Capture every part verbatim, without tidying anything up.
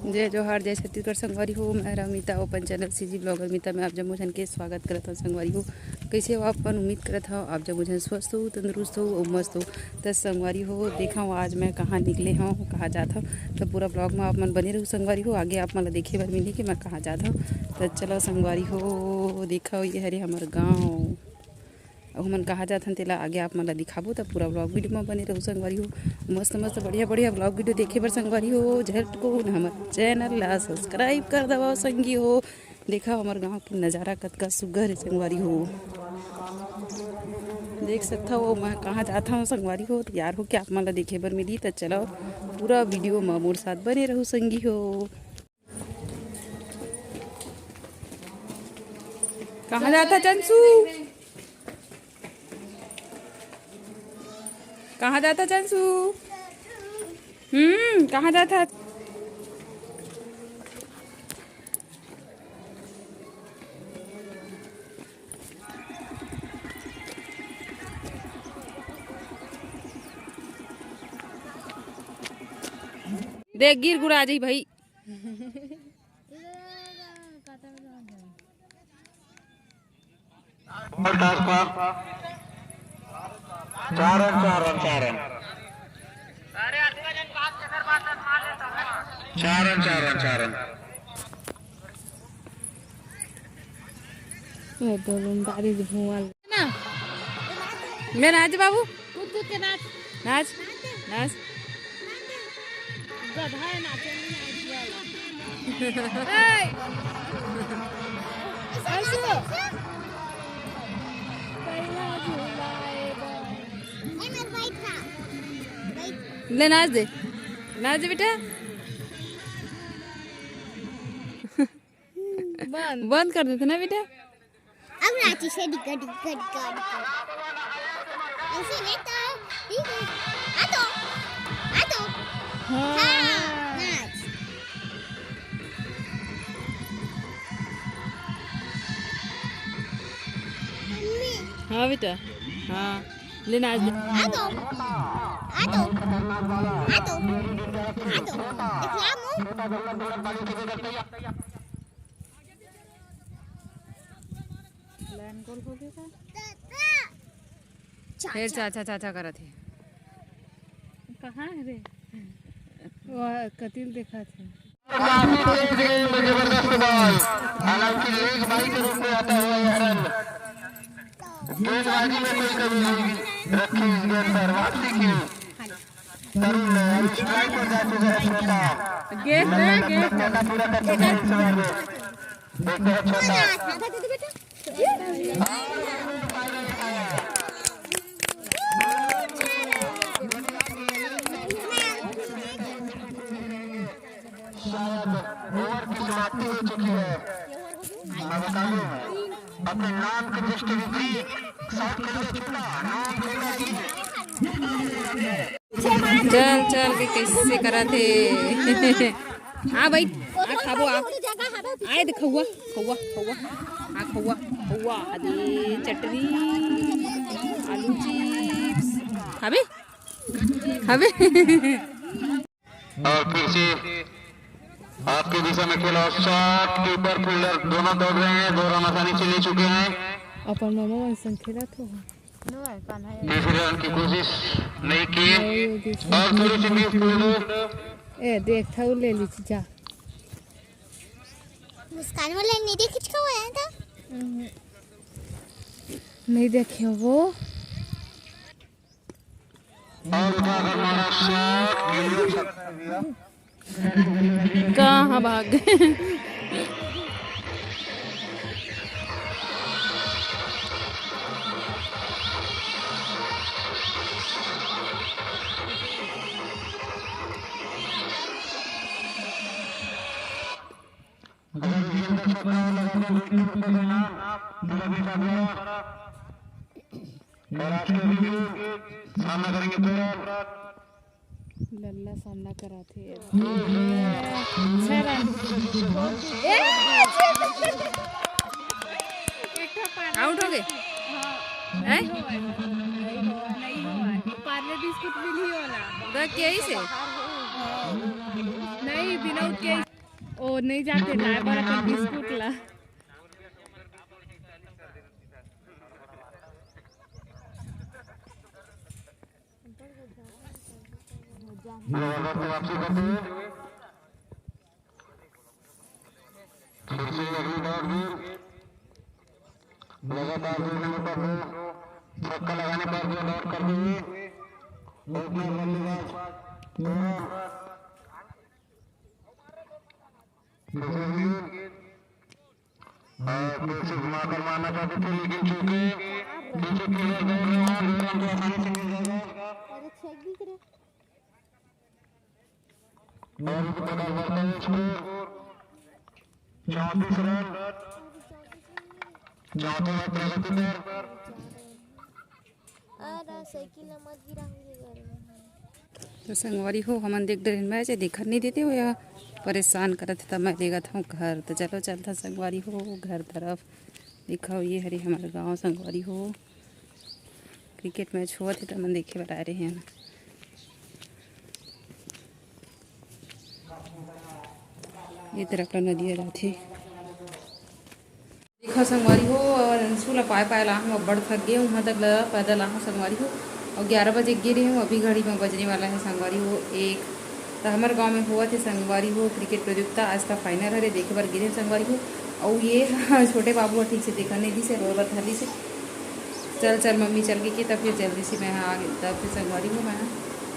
जय जोहार, जय छत्तीसगढ़ संगवारी हो। मैं हरा मीता, अपन चैनल सीजी ब्लॉगर मीता में आप जम्मो झन के स्वागत करत हव संगवारी हो। कइसे हो आप मन? उम्मीद करत हव आप जम्मो झन स्वस्थ हो, तंदुरुस्त हो अउ मस्त हो। त संगवारी हो, देखा हो आज मैं कहाँ निकले हव, कहाँ जात हव, त पूरा ब्लॉग में आप मन बने रहू संगवारी हो। आगे आप मन ला देखे बर मिलही कि मैं कहाँ जात हव। त चलो संगवारी हो, देखा हो ये हरे हमर गाँव। अउ हमन कहाँ जाथन तेला आगे आप मन ला दिखाबो, त पूरा ब्लॉग वीडियो म बने रहू संगवारी हो। मस्त मस्त बढ़िया बढ़िया ब्लॉग वीडियो देखे बर संगवारी हो, झटकुन हमर चैनल ला सब्सक्राइब कर दवव संगी हो। देखा हमर गांव के नजारा कतका सुग्घर हे संगवारी हो। देख सकथव मैं कहाँ जात हव संगवारी हो, तैयार होके आप मन ला देखे बर मिली। त चलो पूरा वीडियो म मोर साथ बने रहू संगी हो। कहाँ जात हस चंसू? कहाँ जात हस चंसू? हम्म, कहाँ जात हस? देख, गिर गुड़ा जाही भाई। चार रन, चार रन, चार रन। चार रन, चार रन, चार रन। ये दो रन बारी धुआं ना। ले नाच बाबू। कूद कूद के नाच। नाच। नाच। गधा है नाचे नहीं नाच वाला। ए! हंसू। पहला झूला है बस। ले नाच दे। नाच दे बेटा। बंद। बंद कर देते ना बेटा। अब नाची से डिग्गा, डिग्गा, डिग्गा, डिग्गा। ऐसे नहीं तो, ठीक है। आ तो, आ तो। हाँ। हाँ, नाच। मम्मी। हाँ बेटा, हाँ, ले नाच दे। आ तो, आ तो, आ तो, आ तो। देखला मुंह। लाइन गोल हो गया का? फेर चाचा, चाचा करत हे। कहाँ है रे? वो कतिल देखा थे। काफी तेज गेंद, जबरदस्त बॉल। हालांकि लेग बाई के रूप में आता हुआ यह रन। गेंदबाजी में कोई कमी नहीं रखी इस गेंद पर। वापसी की। तरुण, अभी स्ट्राइक पर जा चुके हैं श्वेता। गेंद है, गेंद है। पूरा करते हैं इस ओवर में। देखते हैं श्वेता। शायद ओवर की समाप्ति हो चुकी है। मैं बता दूं, अपने नाम के just विपरीत साउथ कोरिया छोटा, नाम छोटा जी। चल, चल के कैसे करत हे। हाँ भाई, आ खाबो, आ। आए दे खौआ, खौआ, खौआ। हाँ, खौआ, खौआ। अरे, चटनी, आलू चिप्स। खाबे? खाबे? और फिर से आपके दिशा में खेला, शॉट, कीपर, फील्डर दोनों दौड़ रहे हैं, दो रन आसानी से ले चुके हैं। अपन मामा मन संग खेलत हो। तीसरे रन की कोशिश नहीं की। और थोड़ी सी मिस कर दो। ए, देख, थऊ ले ली जा। मुस्कान वाला नहीं देखे छो है तो? नहीं देखे वो। और उठाकर मारा शॉट, गिल्ली छक्का। कहाँ भाग गए? अगर विजेंद्र छक्का लगाकर विकेट पर देना, तो रवि का द्वारा और आज के भी सामना करेंगे पूरा। लल्ला सामना कराथे। छह रन। आउट हो गए? हैं? पार्ले बिस्कुट मिली वाला। उधर के ही से? नहीं, बिना उसके ओ नहीं जाते लाए बर अपन बिस्कुट ला। फिर से अगली बार भी लगातार दो नंबर पर दो छक्का लगाने पर दो डॉट कर देंगे। ओपनर बल्लेबाज और फिर से घुमाकर मारना चाहते थे, लेकिन चूंकि पीछे प्लेयर दौड़ रहे हैं, दो रन तो आसानी से मिल जाएगा। अरे छेक भी करे। और इस प्रकार बढ़ता है स्कोर चौंतीस रन। चौथे ओवर प्रगति पर। अरे साइकिल ला मत गिरा, हमरे घर में है। तो संगवारी हो, हमन देख डरेन मैच, देखत नहीं देते हो या परेशान करत हे, त मैं देखत हूँ घर। तो चलो चलता संगवारी हो घर तरफ। दिखाओ ये हरे हमारे गांव संगवारी हो, क्रिकेट मैच होवत हे त हमन देखे बर आए रहे हैं। ये तरफ ला नदिया जाथे। देखो संगवारी हो, और अंशु ला पाए पाए ला हूँ, अब्बड़ थक गए हूँ, वहाँ तक ला पैदल आ हूँ संगवारी हो। और ग्यारह बजे गिरे हूँ, अभी घड़ी में बजने वाला है संगवारी हो एक। तो हमारे गांव में हुआ थे संगवारी हो क्रिकेट प्रतियोगिता, आज का फाइनल हरे, देखे बर गिरे हूँ संगवारी हो। और ये छोटे बाबू ह ठीक से देखा नहीं दी से, रोए बर धर ली से। चल चल मम्मी चल गई कि तब फिर जल्दी से मैं आ गई, तब फिर संगवारी हो मैं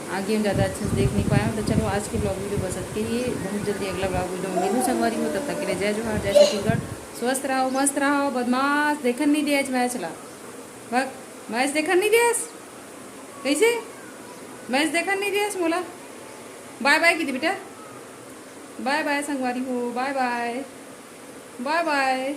आ गई हूँ, ज़्यादा अच्छे से देख नहीं पाया हूँ। तो चलो आज के ब्लॉग वीडियो बस अतके ही, बहुत जल्दी अगला ब्लॉग वीडियो में मिलूँ संगवारी हो। तब तक के लिए जय जोहार, जय छत्तीसगढ़, स्वस्थ रहो, मस्त रहो। बदमाश देखन नहीं दिया आज मैच ला, बक मैच देखन नहीं दिया। कैसे मैच देखन नहीं दिया मोला? बाय बाय कीदी बेटा, बाय बाय संगवारी हो, बाय बाय, बाय बाय।